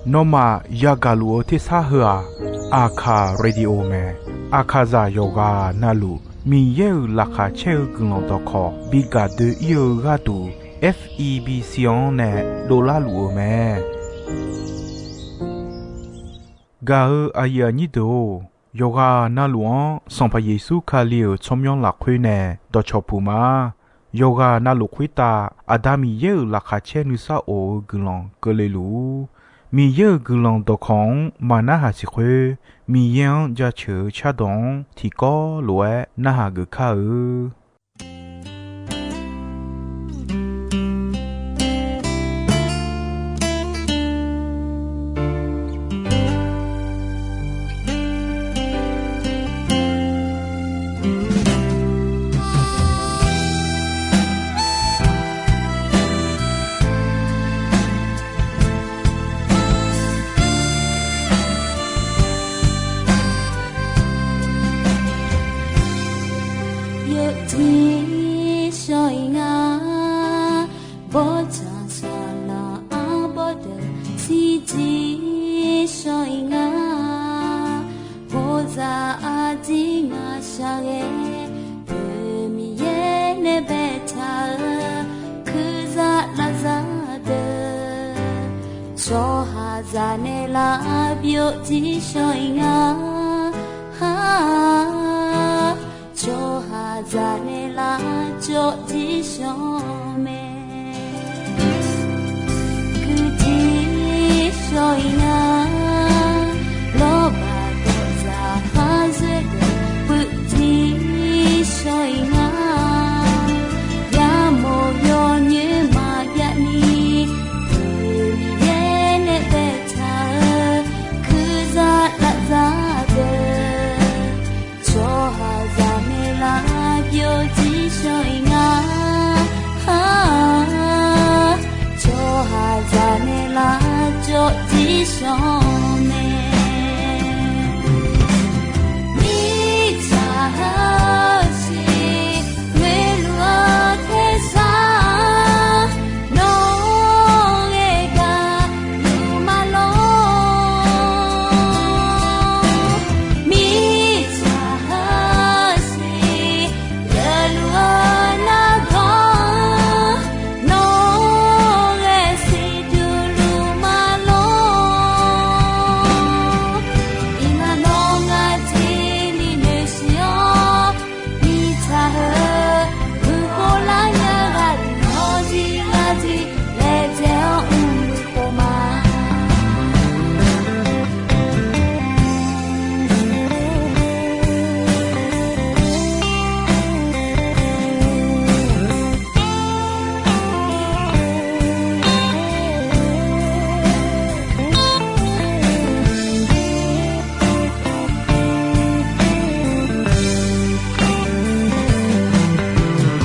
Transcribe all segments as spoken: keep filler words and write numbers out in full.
Nawmaf yagaq luf-eu tersar heu-aq, Aqkaq Radio mae. Aqkaqzaq yawqghaq navluf Miqyaer-euq laqkhaq caer-eu guiqlanq dawqkawq bi gaq doe-ir-eu gharduq, F E B C-anr nae dovlar luf-eu mae. Gaq-eu aqyuif aqnyir deuq-or, yawqghaq navluf-anr Sanqpaq Yeqsur Kali-euq tsawrmyanr lafkhoer nae dawqcawq puq ma. Yawqghaq navluf khoertav Aqda Miqyaer-euq laqkhaq caer nuisar of-eu guiqlanq keuvle luf-ur. Miqyaer-euq guiqlanq dawqkawq-anr maq narhaq siq khoer, Miqyaer-anr jaceuq-eu cardawq-anr tiqkawv lof-aer narhaq geuf kar-eu. Yawjir shawr-ir nga, bawrtsanq saqlaq arbawr deuq shirjir shawr-ir nga. Bawzaq arjir ngaq shaqghae, deuq Miqyaer nae baetaq-eu, kurzaq lavzaq deuq, tsawrhaqzaq nae lavbyov jir shawr-ir nga. Tsawrhaqzaq nae lavcawv jir shawr mae. Kuirjir shawr-ir nga, lawrbaq dawqzaq khar zoer deuq puivjir shawr-ir nga. Yamawr yawnyoer maqjav ni, deuq Miqyaer nae baetaq-eu, kurzaq lavzaq deuq, tsawrhaqzaq nae lavbyov jir shawr-ir nga. Tsawrhaqzaq nae lavcawv jir shawr mae. Mirtsaq heusiq ngoeqluf-eu tersar, nawr-eu gaqluf ma lor. Mirtsaq heusiq geufluf-eu nargawr, nawr-eu ghae siqduq luf ma lor. Iqmalavngar tiqli noeqsiq-awr, mirtsaq heu, buqkhov lar nya ghaq deuq-anr jir lar jir laejae-awr mr-eu khof ma.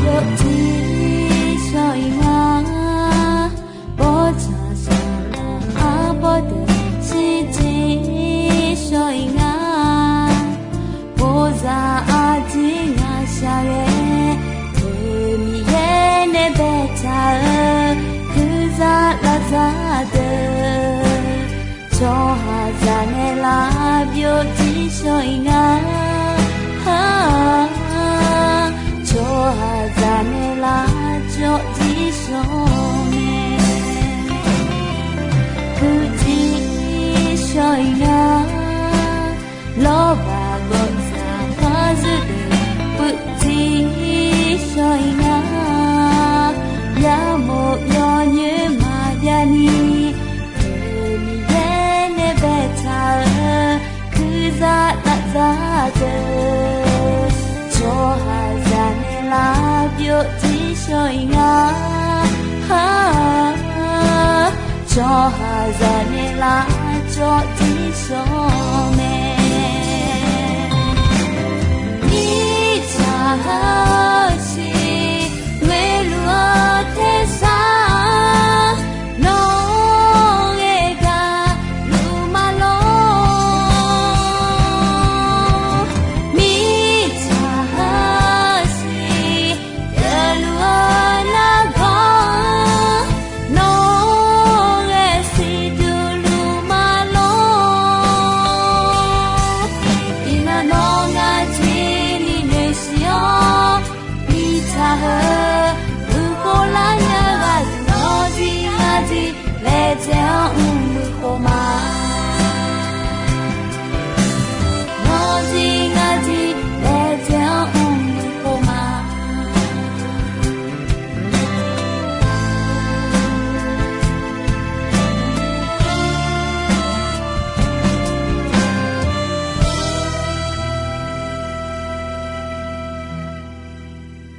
Yawjir shawr-ir nga, bawrtsanq saqlaq arbawr deuq shirjir shawr-ir nga. Bawzaq arjir ngaq shaqghae, deuq Miqyaer nae baetaq-eu, kurzaq lavzaq deuq, tsawrhaqzaq nae lavbyov jir shawr-ir nga. Tsawrhaqzaq nae lavcawv jir shawr mae. Puivjir shawr-ir nga, lawrbaq gawqzaq khar zoer deuq puivjir shawr-ir nga. Yamawr yawnyoer maqjav ni, deuq Miqyaer nae baetaq-eu, kurzaq lavzaq deuq, tsawrhaqzaq nae lavbyov jir shawr-ir nga. Tsawrhaqzaq nae lavcawv jir shawr mae. Mirtsaq heusiq ngoeqluf-eu tersar, nawr-eu ghae gaqluf ma lor. Mirtsaq heusiq geufluf-eu nargawr, nawr-eu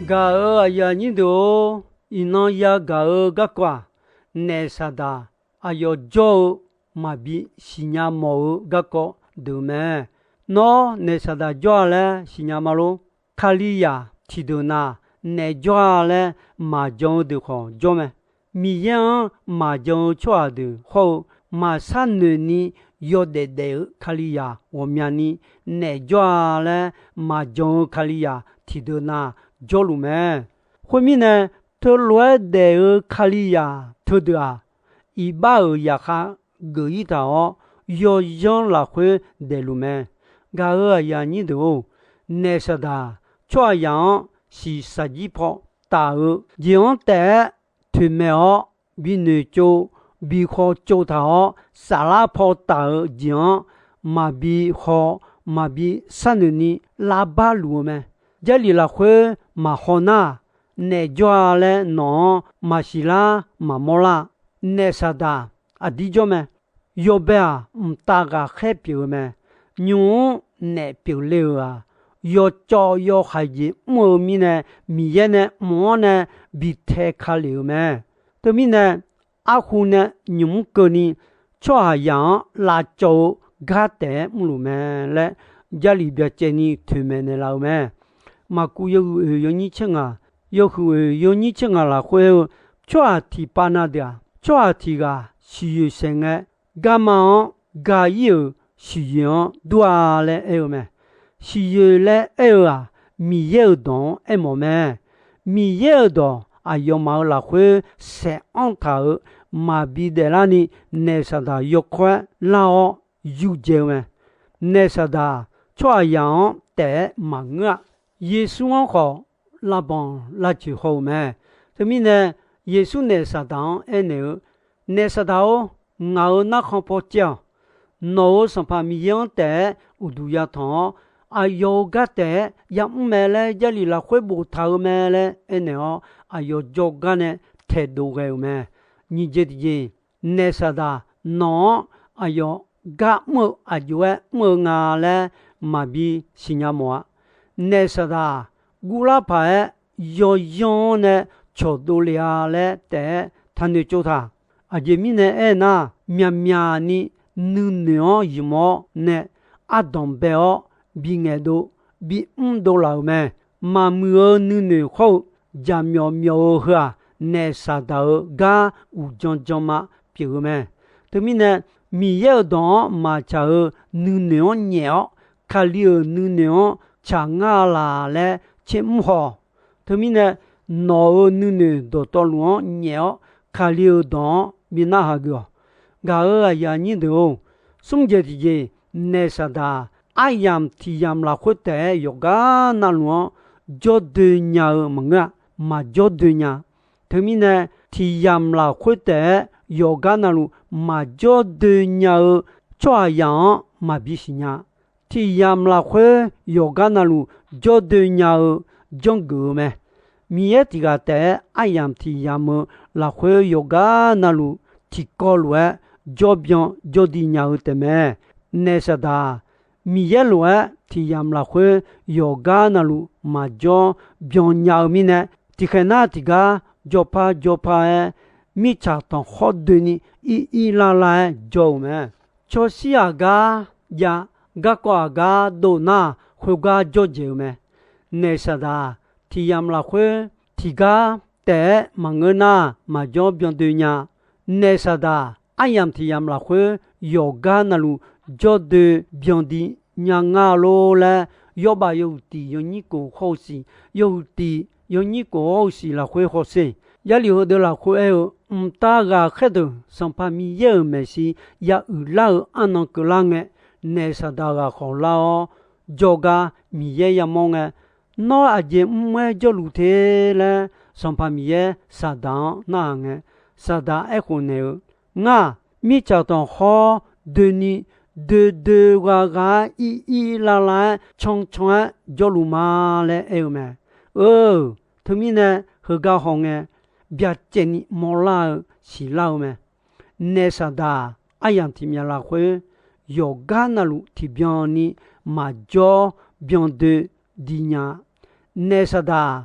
Gaq-euq aqyuif aqnyir deuq-or, iqnan yagaq-eu garkawv-aq, naef Saqdaq aqyawf jawr-eu maqbi siqnya mawf-eu garkawv deuq mae. Nawr naef Saqdaq jawr-a laer siqnya ma lor. Kalizaq tiqdeuq nav naef jawr-a laer maqjan-eu deuq khawf jawr mae. Miqyaer-anr maqjan-eu tsawrhaq deuq hawr-eu, maqsharnoeq ni yawdaef daef-eu Kalizaq ghawqmyani naef jawr-a laer maqjan-eu Kalizaq tiqdeuq nav jawrluf mae. Khoermirnae, teulof-aer daef-eu Kalizaq teudeuq-aq, iqbax-euq zaqkhav geuf-ir taq-awr, yawzanr lafkhoer daefluf mae. Gaq-euq aqyuif aqnyir deuq-or, naef Saqdaq tsawrhaqzaq-anr shiqshaq jir paw taf-eu jeq-anr taef-aer toeqmaeq-awr, bi noeqtsov, bi khawtsov taq-awr, saflar paw taf-eu jeq-anr maqbi haw, maqbi sharnoeq ni lavbar luf-eu mae. Jarlif lafkhoer maqhaw nar, naef jawr-a laer nawq-anr maqsiq lar maqmawr lar. Naef Saqdaq aqdir jawr mae. Yawbae-aq, mqtav ghaqkhaer pyeuf-eu mae. Nymq-mr naef pyeufle-euq-aq, yawcawv yawhaiq jeq mr-eu mirnae, Miqyaer nae mq-anr nae bi tae ka lef-euq mae. Teumirnae, arhu nae nymq-mr keuvni tsawrhaqzaq-anr lavcawv-eu gar taef-aer mrluf mae laer, Jarlif byacaevni toeqmaeq naeqlaf-euq mae. Maqkuv yawhuiq oeq yawnyir tser ngaq, yawhuiq oeq yawnyir tser ngaq lafkhoer-eu, tsawrhaq tiqpav na deuq-aq, tsawrhaq tiq ghaq siqyoeq saeq ngae, garma-anr ga-ir-euq siqyoeq-anr dur-a laer aer-eu mae. Siqyoeq laer aer-eu-aq, Miqyaer-euq dawq-anr aermawf mae. Miqyaer-euq dawq aqyawfmaf-euq lafkhoer saeqanr taq-euq maqbi daeflarni, naef Saqdaq yawkawr-aer lar-awr yurdzae-eu mae. Naef Saqdaq tsawrhaqzaq-anr taef-aer maqngeur-a. Yeqsur-anr khawf lavbanq lavcoeq haw-euq mae. Teumirnae, Yeqsur naef Saqdaq-anr aernaeq-eu, Naef Saqdaq-or, ngaq-euq narkhan paw caev-awq. Nawq-euq Sanqpaq Miqyaer-anr taef-aer uqduq yatanq-awr, aqyawf-euq gar taef-aer yamr mae laer Jarlif lafkhoer boftaq-eu mae laer aernaeq-awr, aqyawf jawrgar nae taedov ghae-euq mae. Nyiq jeq tiqjeq, naef Saqdaq nawq-anr aqyawf gar mr-eu aqjox-aer mr-eu nga laer maqbi siqnya mawf-a. Naef Saqdaq guvlar paq-aer yawzanr-anr nae cawqdov lef-a laer taef-aer taqnoeq tsov taq. Aqjeq mirnae aernar, myaqmyaq ni nuinoeq-anr ymq-awr nae ardanq bae-awr bi ngaeqdov, bi mrdov laf-euq mae. Maqmuiq-eu nuinoeq hawr-eu jaqmyawf myawf-eu heu-aq, naef Saqdaq-euq gar uqdzan janma pyeuf-eu mae. Teumirnae, Miqyaer-euq dawq-anr maqtsaq-eu nuinoeq-anr nyaef-awr, Kali-euq nuinoeq-anr tsaq ngar laq laer tsermr haw-awq. Teumirnae, nawq-euq nuinoeq dawqtawvluf-anr nyaef-awr, Kali-euq dawq-anr bi narhaq geuf-awq. Gaq-euq aqyuif aqnyir deuq-or, smr jeq tiqjeq, naef Saqdaq aryamq tiq yamq lafkhoer taef-aer yawqgar navluf-anr jawrdoe nya-eu maqngeur-a. Maqjawr doe nya. Teumirnae, tiq yamq lafkhoer taef-aer yawqgar navluf maqjawr doe nya-eu tsawrhaqzaq-anr maqbi siqnya. Tiq yamq lafkhoer yawqgar navluf jawrdoe nya-eu janrgeuf-eu mae. Miqyaer tiq ghaq taef-aer aryamq tiq yamq-eu lafkhoer yawqgar navluf tiqkawv lof-aer jawrbyan jawrdi nya-eu taef mae. Naef Saqdaq Miqyaer lof-aer tiq yamq lafkhoer yawqgar navluf maqjawr byan nya-eu mirnae, tiqkhaeq nar tiqgar jawrpar jawrpar-aer mirtsaq tanqkhawr doeni ir ir lar lar-aer jawr-euq mae. Cawshir aqgar jav, garkawv aqgar dov nar, khoergar jawrdzaeq-eu mae. Naef Saqdaq tiq yamq lafkhoer tiqgar taef-aer maqngeur nar, maqjawr byan doe nya. Naef Saqdaq aryamq tiq yamq lafkhoer yawqgar navluf jawrdoe byan di nya ngar lor laer, Yawrbav yawhuiq tiq yawnyir kof hawr-eu siq, yawhuiq tiq yawnyir kof hawr-eu siq lafkhoer hawsher. Jarlif heudeuq lafkhoer aer-eu, mqtav ghaqkhaer deuq Sanqpaq Miqyaer-euq maeqshi ya uiqlar-eu arnan keuvlar ngae, naef Saqdaq ghaq khawf lar-awr, jawrgar Miqyaer yamawr ngae, nawr aqjeq mr-aer jawrluf te laer, Sanqpaq Miqyaer Saqdaq-anr narhaq ngae, Saqdaq aerkhof naeq-eu, Ngar-aq, mirtsaq tanqkhawr doeni doe doe gha gha-aer ir ir lar lar-aer can can-aer jawrluf ma laer aer-eu mae. Eu, teumirnae heugar hawngae byacaevni mawrlar-eu siqlar-eu mae. Naef Saqdaq aryamq tiq yamq lafkhoer yawqgar navluf tiqbyan ni maqjawr byan doe di nya. Naef Saqdaq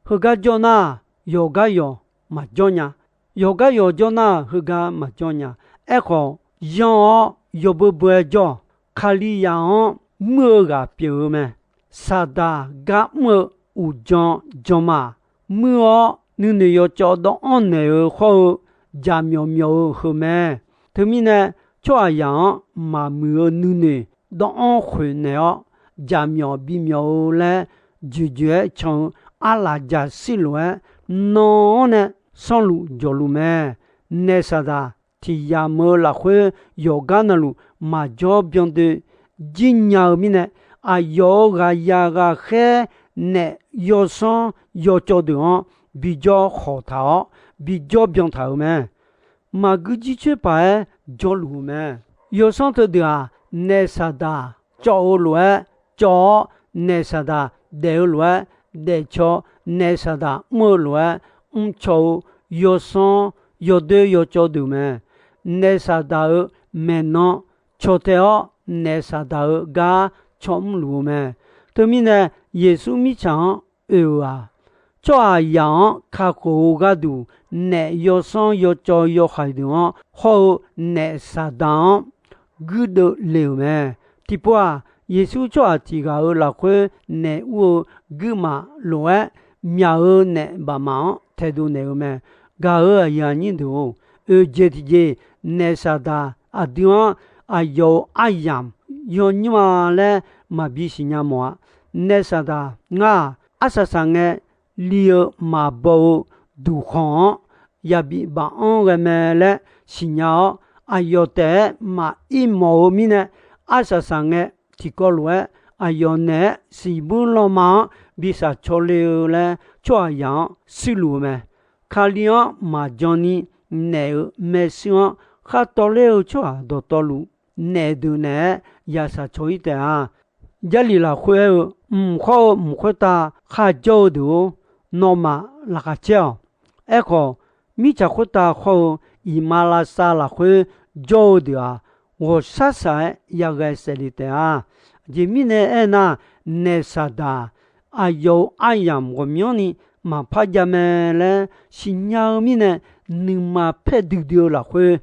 Heugar jawr nar, yawqgar yawq maqjawr nya. Yawqgar yawq jawr nar, heugar maqjawr nya. Aerkhawf, yanr-awr yawbeu beu-aer jawr-awq. Kalizaq-anr muir-eu ghaq pyeuf-eu mae. Saqdaq gar mr-eu uqjan jan ma. Muir-awr nuinoeq yawcawv dawvanr naeq-eu hawr-eu jaqmyawf myawf-eu heu mae. Teumirnae, tsawrhaqzaq-anr maqmuiq-eu nuinoeq dawvanr khoeq naeq-awr, jaqmyawf bimyawf-eu laer joeqjoeq-aer can-eu arlaqjaq shir lof-aer, nan-anr nae sanrluf jawqluf mae. Naef saqdaq tiq yamq-eu lafkhoer yawqgar navluf maqjawr byandoe jir nya-eu mirnae, aqyawf-euq ghaqyaq ghaqkhaer naef yawsanr yawcawv deuq-anr bijawr khawq taq-awr, bijawr byan taq-euq mae. Maqgui jircoer paq-aer jawrluf-eu mae. Yawsanr teudeuq-aq, naef saqdaq cawv-eu lof-aer cawv-awr, naef saqdaq daef-eu lof-aer daefcaw, naef saqdaq mr-eu lof-aer mrcaw-eu yawsanr yawdoer yawcawv deuq mae. Naef saqdaq-euq maeqnan caw tae-awr, naef saqdaq-euq gar caw mrluf-eu mae. Teumirnae, Yeqsur mirtsaq-anr oe-euq-aq, tsawrhaqzaq-anr kakhof-eu gharduq, naef yawsanr yawcawv yawhaiq deuq-anr hawr-eu naef saqdaq-anr guirdeuv le-euq mae. Tiqpov-aq, Yeqsur tsawrhaq tiq ghaq-euq lafkhoer naef ur-eu guirmaf lof-aer myaq-eu naef bafmaf-anr taedov naeq-eu mae. Gaq-euq aqyuif aqnyir deuq-or, oeqjeq tiqjeq naef saqdaq aqdui-anr aqyawf-euq aryamq yawnymr-a laer maqbi siqnya mawf-a. Naef saqdaq ngar-aq, arsaq saqngae li-eu maqbaw-eu duqkhanq-anr yabif baf-anr ghae mae laer siqnya-awr, aqyawf taef-aer maqir mawf-eu mirnae, arsaq saqngae tiqkawv lof-aer aqyawf naeq-aer siqbuir lanma-anr bi shaq caw le-eu laer tsawrhaqzaq-anr shuirluf-eu mae. Kali-anr maqjan ni naef-euq maershuir-anr khar tawv ler-eu tsawrhaq dawqtawvluf, naef deuq naeq-aer ya shaq caw-ir taef-a. Jarlif lafkhoer aer-eu, mq khawr-eu mq khoertav kharjawr-eu deuq-or, nawmaf laqkhaq caer-awq. Aerkhawf, mirtsaq khoertav khawr-eu iqmalavshav lafkhoer jawr-eu deuq-aq, ghawqshar shaq-aer yaghae saef le taef-a. Aqjeq mirnae aernar, naef saqdaq aqyawf-euq aryamq ghawqmyanrni maqpar jav mae laer siqnya-eu mirnae, nuima paer duidui-eu lafkhoer,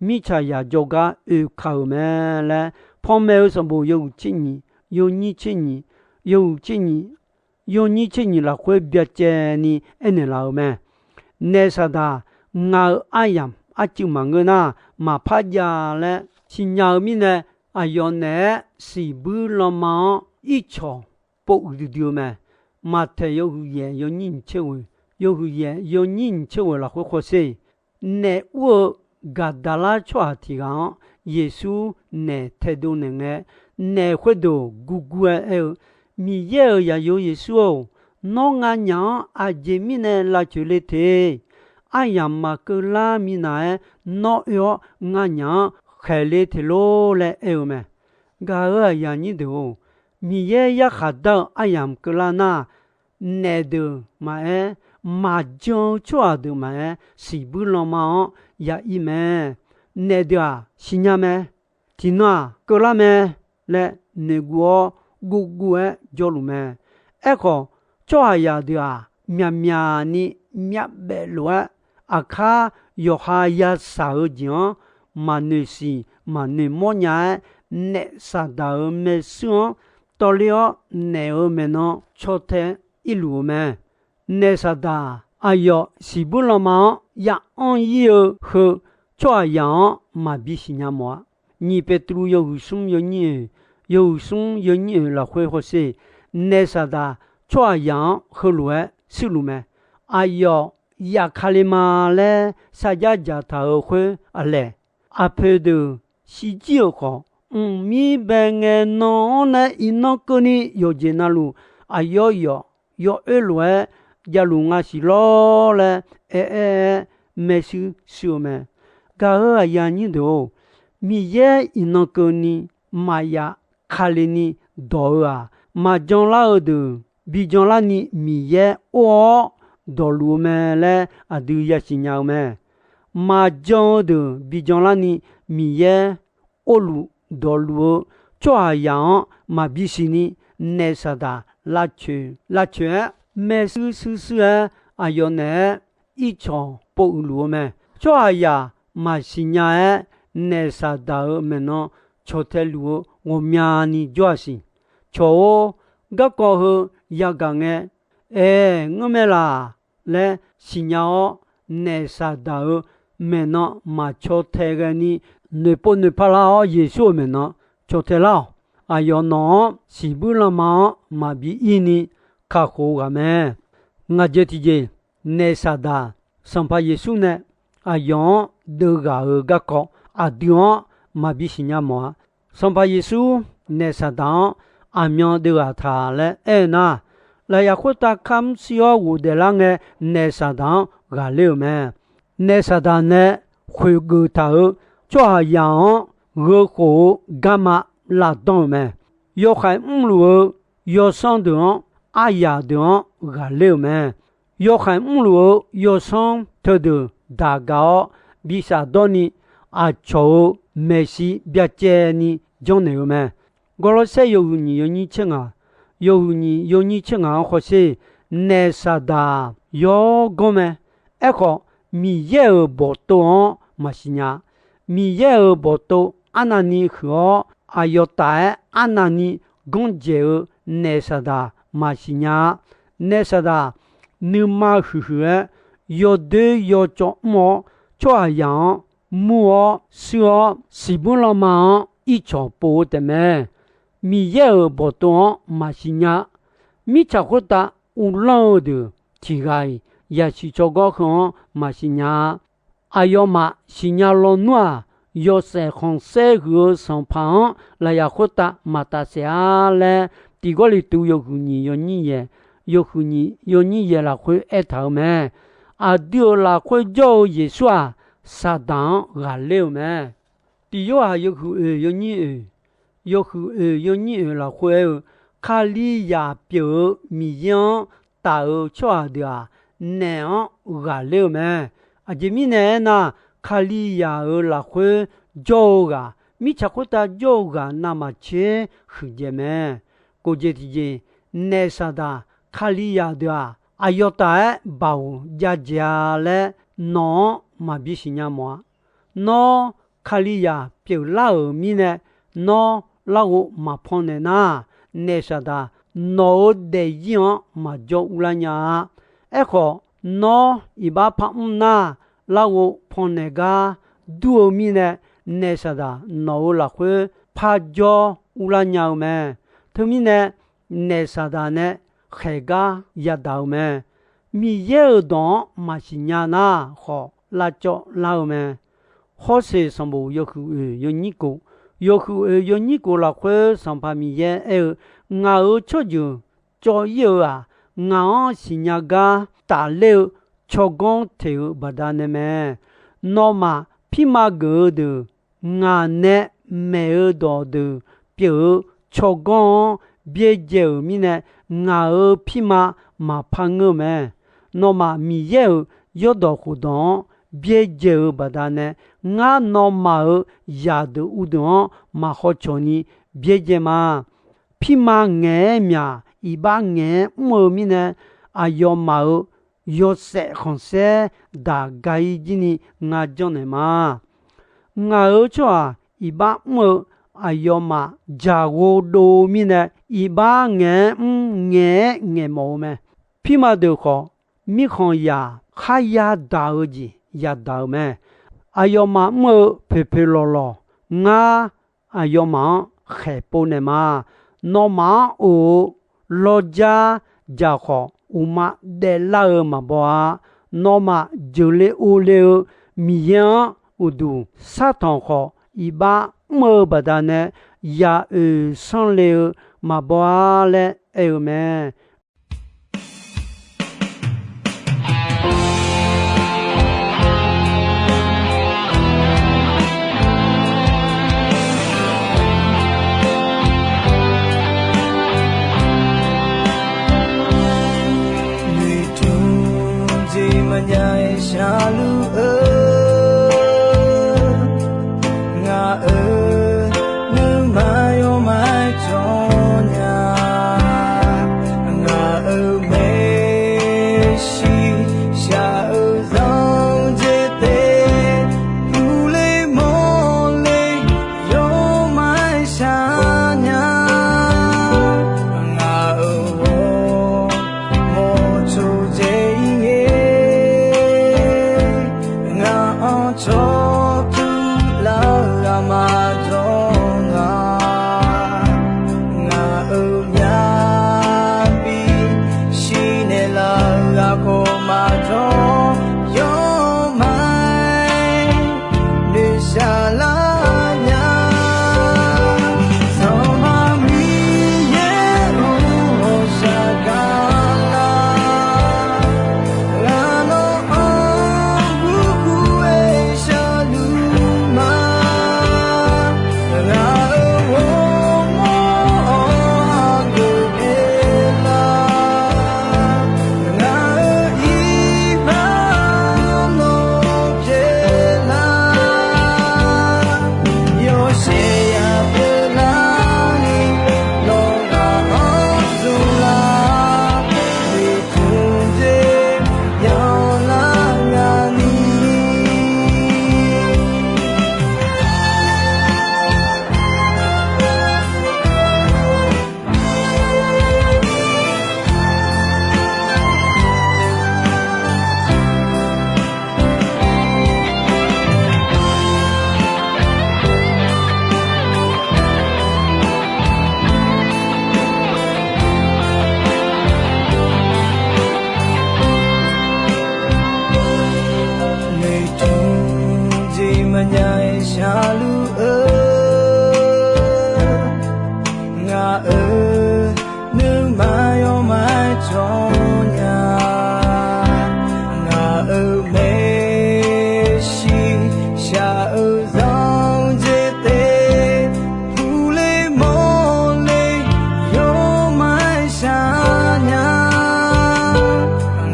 mirtsaq yaq jawrgar oeka-euq mae laer, Panmaeq-eu sanqbof yawhuiq tser nyiq, yawnyir tser nyiq, yawhuiq tser nyiq, yawnyir tser nyiq lafkhoer byacaevni aernaeq laf-euq mae. Naef saqdaq ngaq-euq aryamq arcuiv maqngeur nar, maqpar jav laer siqnya-eu mirnae, aqyawf naeq-aer siqbuir lanma-anr ircawq pov uiqdui dui-eu mae. Maqtaeq yawhuiq yaeq yawnyir nyiq tser ghoeq, yawhuiq yaeq yawnyir nyiq tser ghoeq lafkhoer hawsher, naef ur-eu Gaqdaqlar tsawrhaq tiq ghaq-anr Yeqsur naef taedov naeq ngae, naef khoerdeuq gurgur-aer aer-eu, Miqyaer-euq zaqyo Yeqsur-or, nawr nganyaf-anr aqjeq mirnae lavcoeq le te. Aryamq maqkeuvlar minav-aer nawr oe-awr nganyaf-anr khaeq le te lor laer aer-eu mae. Gaq-euq aqyuif aqnyir deuq-or, Miqyaer yarkhaq dar-eu aryamq keuvlar nar, naef deuq maqaer, maqjan-eu tsawrhaq deuq maqaer, siqbuir lanma-anr ya ir mae. Naef deuq-aq siqnya mae. Tiqnan-aq keuvlar mae laer noeqguv-awr guvguv-aer jawrluf mae. Aerkhawf, tsawrhaqzaq deuq-aq, myaqmyaq ni myavbaef lof-aer, aqkar yawqha yasaq-eu jeq-anr maqnoeq siq maqnoeq mawrnya-aer, naef saqdaq-euq maershuir-anr tawvler-awr, naef-euq maeqnan caw tae irluf-eu mae. Naef saqdaq aqyawf siqbuir lanma-anr ya anr ir-eu heu, tsawrhaqzaq-anr maqbi siqnya mawf-a. Nyiq Peqtruv yawhuiq smr yawnyir oeq, yawhuiq smr yawnyir oeq lafkhoer hawsher, naef saqdaq tsawrhaqzaq-anr heulof-aer shuirluf mae. Aqyawf yaf ka le ma laer sarjax dzaqtaq-euq khoer aqlaeq, aqpoeq deuq shirjir-euq khawf, mqmir bae ngae nan-anr nae iqnan keuvni yawqjeq navluf aqyawf yawf yawoer lof-aer javluf nga siq lawr laer aeraer-aer maershuir shuir-eu mae. Gaq-euq aqyuif aqnyir deuq-or, Miqyaer iqnan keuvni maqya kale ni dawq-eu-aq, maqjan lar-eu deuq bi jan larni Miqyaer or-awr dawqluf-eu mae laer aqdui yasiq nya-eu mae. Maqjan-eu deuq bi jan larni Miqyaer orluf dawqluf-eu tsawrhaqzaq-anr maqbi siqni, naef saqdaq lavcoeq lavcoeq-aer maershuir shuir shuir-aer aqyawf naeq-aer ircawq pov uiq luf-eu mae. Tsawrhaqzaq maqsiq nya-aer, naef Saqdaq-euq maeqnan caw tae luf-eu ghawqmyani jawr-a siq. Cawq-or, garkawv heu yagaq ngae, aer ngeur mae laq laer siqnya-awr, naef Saqdaq-euq maeqnan maqcaw tae ghaeni, noeqpov noeqpar lar-awr Yeqsur-euq maeqnan caw tae lar-awq. Aqyawf nawq-anr siqbuir lanma-anr maqbi ir ni kakhof-eu ghaq mae. Ngaq jeq tiqjeq, naef Saqdaq Sanqpaq Yeqsur nae aqyawf-anr deuv ghaq-eu garkawv aqdui-anr maqbi siqnya mawf-a. Sanqpaq Yeqsur naef Saqdaq-anr aqmyan deuv ghaq taq laer aer-eu nar, lafyaq khoertav kamr shir-awr ghofdaef lar ngae, naef Saqdaq-anr ghaqler-euq mae. Naef Saqdaq nae khoeqgeuf taq-euq tsawrhaqzaq-anr gheukhof-eu garma lavdanr-euq mae. Yawkhaeq mrluf-eu yawsanr deuq-anr, aryaq deuq-anr ghaqler-euq mae. Yawkhaeq mrluf-eu yawsanr teudeuq daq gaq-awr bi shafdawr ni, aqcawq-euq maeqshi byacaevni janrnaeq-eu mae. Gawrlawrsaer yawhuiq nyiq yawnyir tser ngaq, yawhuiq nyiq yawnyir tser ngaq-anr hawsher, naef Saqdaq yawganr mae. Aerkhawf, Miqyaer-euq bawqtov-anr maqsiq nya. Miqyaer-euq bawqtov arnavni huiq-awr, aqyawf taf-aer arnavni ganr dzaeq-eu naef Saqdaq maqsiq nya-a. Naef Saqdaq nuima huiqhuiq-aer yawdoer yawcawv mr-awr, tsawrhaqzaq-anr mur-awr shuir-awr, siqbuir lanma-anr ircawq pov-eu taefmae. Miqyaer-euq bawqtov-anr maqsiq nya. Mirtsaq khoertav uvlanr-eu deuq tiq ghaq-iq yasiq tsawrgawr heu-anr maqsiq nya-a. Aqyawfmaf siqnya lawnmr-aq, yawshaef khanqsaer huiq-eu Sanqpaq-anr lafyaq khoertav maqtaf saef-a laer, tiq Gawrliqtu yawhuiq nyiq yawnyir yaeq, yawhuiq nyiq yawnyir yaeq lafkhoer aertaq-euq mae. Aqdui-euq lafkhoer jawr-eu Yeqsur-aq, Saqdaq-anr ghaqler-euq mae. Tiq Yorhaq yawhuiq oeq yawnyir oeq, yawhuiq oeq yawnyir oeq lafkhoer aer-eu, Kalizaq pyeuf-eu Miqyaer-anr taf-eu tsawrhaq deuq-aq, naef-anr ghaqler-eu mae. Aqjeq mirnae aernar, Kalizaq-euq lafkhoer jawr-eu ghaq, mirtsaq khoertav jawr-eu ghaq navmaqtser huiqdzaeq mae. Kof jeq tiqjeq, naef Saqdaq Kalizaq deuq-aq, aqyawf taf-aer baoq jav dzaeq-a laer nawq-anr maqbi siqnya mawf-a. Nawr Kalizaq pyeuflar-euq mirnae, nawr larghov maqpan naeq nar, naef Saqdaq nawq-euq daefzir-anr maqjawr urlar nya-a. Aerkhawf, nawr iqbax par mr nar, larghov pannaeq gar dur-eu mirnae, naef Saqdaq nawq-euq lafkhoer par jawr urlar nya-eu mae. Teumirnae, naef Saqdaq nae khaeq gar yadaq-eu mae. Miqyaer-euq dawq-anr maqsiq nya nar khawf, lavcawv lar-eu mae. Hawrseq sanqbof yawhuiq oeq yawnyir kof, yawhuiq oeq yawnyir kof lafkhoer Sanqpaq Miqyaer aer-eu, Ngaq-euq tsawrjeuq cawv-ir-eu-aq, ngaq-anr siqnya gar tafler-eu tsawrganr teq-eu baqdanae mae. Nawmaf pirma geuf-eu deuq, ngaq nae maeq-eu dawqdeuq pyeuf-eu tsawrganr-anr byaerdzae-euq mirnae, ngaq-euq pirma maqpar ngeur-eu mae. Nawmaf Miqyaer-euq yawrdawq khofdawq-anr byaerdzae-eu baqdanae, ngar nawmaf-euq zaqdeuq uvdeuq-anr maq hawcawq ni byaerdzae ma. Pirma ngaeq-aer myaq, iqbax ngaeq-aer mr-eu mirnae, aqyawfmaf-euq yawshaef khanqsaer daq ga-ir jir ni ngar janrnaeq ma. Ngaq-euq tsawrhaq iqbax mr-eu aqyawfmaf jaqghov dov-eu mirnae, iqbax ngaeq-aer mr ngaeq-aer ngaeq mawf-eu mae. Pirma deuq khawf, mirkhanqzaq kharya daq-eu jeq yadaq-euq mae. Aqyawfmaf mr-eu poeqpoeq lawqlawq, ngar aqyawfmaf-anr khaeq pov naeq ma. Nawmaf-anr of-eu lawrjar jaq khawf, uqma daeflar-eu maqbaw-a. Nawmaf jeuqle ovle-eu Miqyaer-anr uqduq sartanq khawf, iqbax mr-eu baqdanae ya oeq sanrle-eu maqbaw-a laer aer-eu mae. Noeqtmq jeq maqjav-aer sharluf-eu, ngaq-euq nuima yawmaf-aer cawnya. lar-eu ghaq maqjawr nga. Ngaq-euq myavbi shirnaeq lar-eu ghaq khawf maqjawr, yawmaf-aer noeqshaq lar nya. Sanqpaq Miqyaer-or, ghawqshaq gaqlar, ghaq nawr-anr gurgur-aer sharluf ma. Ngaq-euq ghawrmawr-anr hageuf pyeuflar, ngaq-euq iqbax nawr pyeuflar. Yawshaef ya pyeuflarni, nawr ngaq-anr zmqlar, noeqtmq dzer byanlar nya ni. Noeqtmq dzer maqnya-aer sharluf-eu, ngaq-euq nuima yawmaf-aer tsawrnya. Ngaq-euq maeqshi shaq-eu zanqdzae te, puqle mawrle yawmaf-aer shaqnya.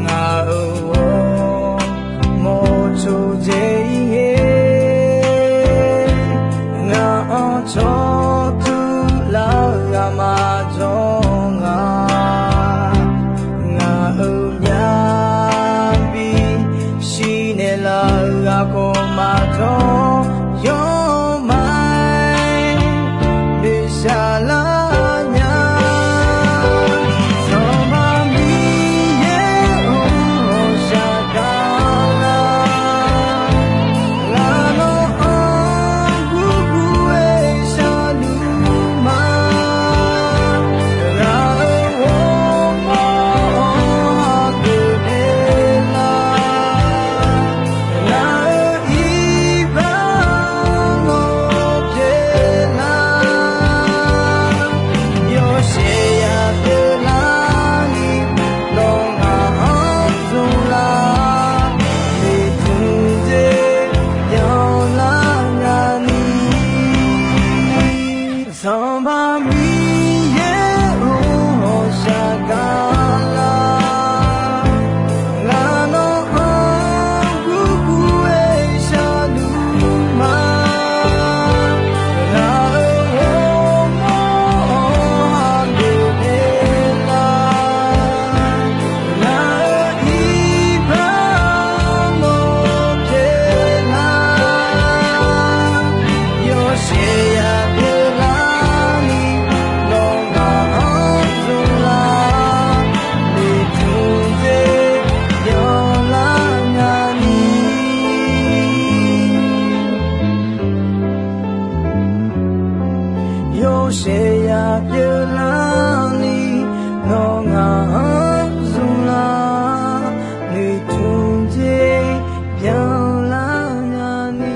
Ngaq-euq ghawrmawr tsovdzae-ir ngae, ngaq-anr tsawrtuq lar-eu ghaq maqjawr nga. Ngaq-euq myavbi shirnaeq lar-eu ghaq khawf maqjawr, yawmaf-aer noeqshaq lar nya. Sanqpaq Miqyaer-or, ghawqshaq gaqlar, ghaq nawr-anr gurgur-aer sharluf ma. Ngaq-euq ghawrmawr-anr hageuf pyeuflar, ngaq-euq iqbax nawr pyeuflar. Yawshaef ya pyeuflarni, nawr ngaq-anr zmqlar, noeqtmq dzer byanlar nya ni. Sanqpaq Miqyaer-or, ghawqshaq gaqlar, ghaq nawr-anr gurgur-aer sharluf ma. Ngaq-euq ghawrmawr-anr hageuf pyeuflar, ngaq-euq iqbax nawr pyeuflar. Yawshaef ya pyeuflarni, nawr ngaq-anr zmqlar, noeqtmq dzer byanlar nya ni. Yawshaef ya pyeuflarni, nawr ngaq-anr zmqlar, noeqtmq dzer byanlar nya ni.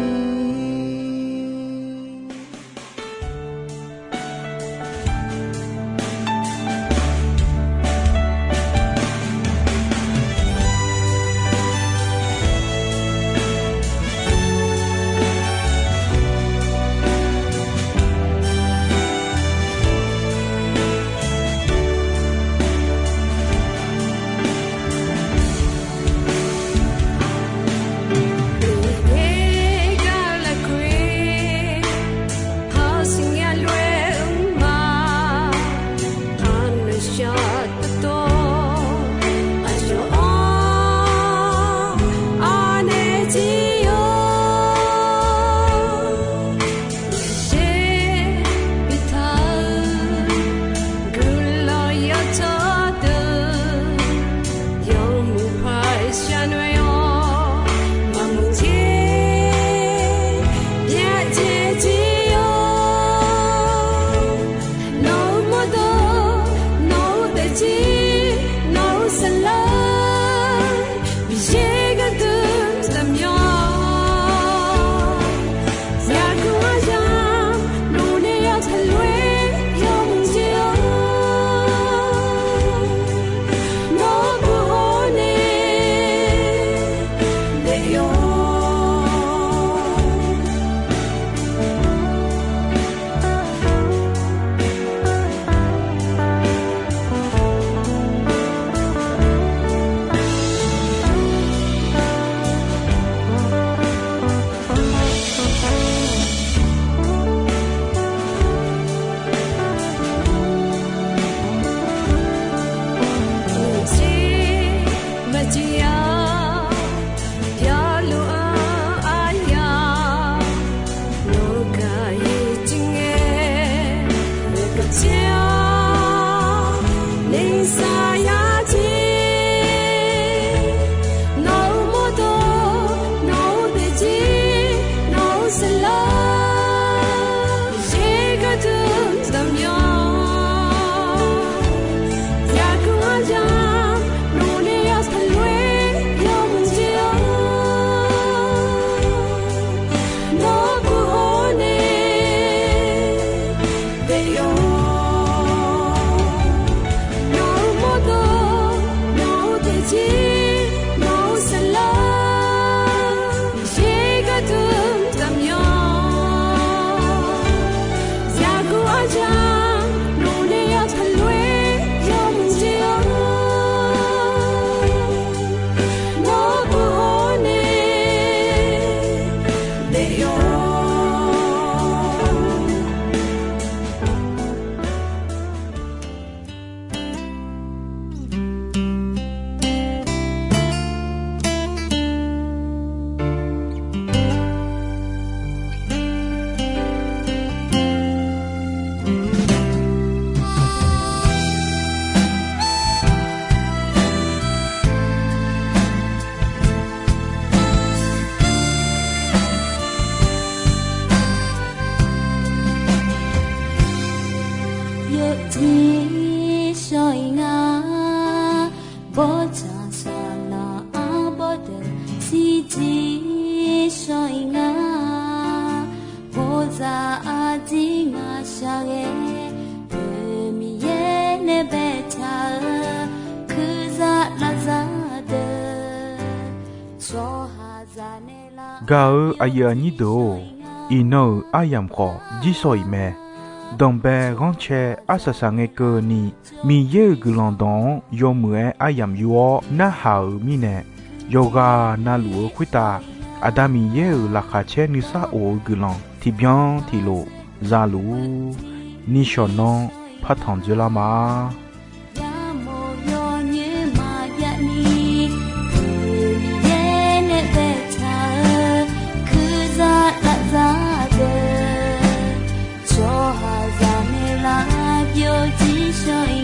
Yawjir shawr-iq nga, bawrtsanq saqlaq arbawr deuq shirjir shawr-iq nga, bawrzaq arjir ngaq shaqghae, Miqyaer nae baetaq-eu kurzaq lavzaq deuq, tsawrhaqzaq nae la. Gaq-euq aqyuif aqnyir deuq-or, iqnan-euq aryamq khawf jir shawr-iq mae. Danqbae ghanrcae arsaq saq ngae keuvni, Miqyaer-euq guiqlanq dawq-anr yawmuiq-aer aryamq yur-awr narhaq-euq mirnae, yawqghaq navluf-eu khoertav Aqda Miqyaer-euq laqkhaq caer nuisar of-eu guiqlanq tiqbyan tiqlof za luf-ur. Nishawq nanr partanq dzoerlar ma. Yamawr yawnyoer maqjav ni, Miqyaer nae baetaq-eu kurzaq lavzaq deuq, tsawrhaqzaq nae la byovjir shawr-iq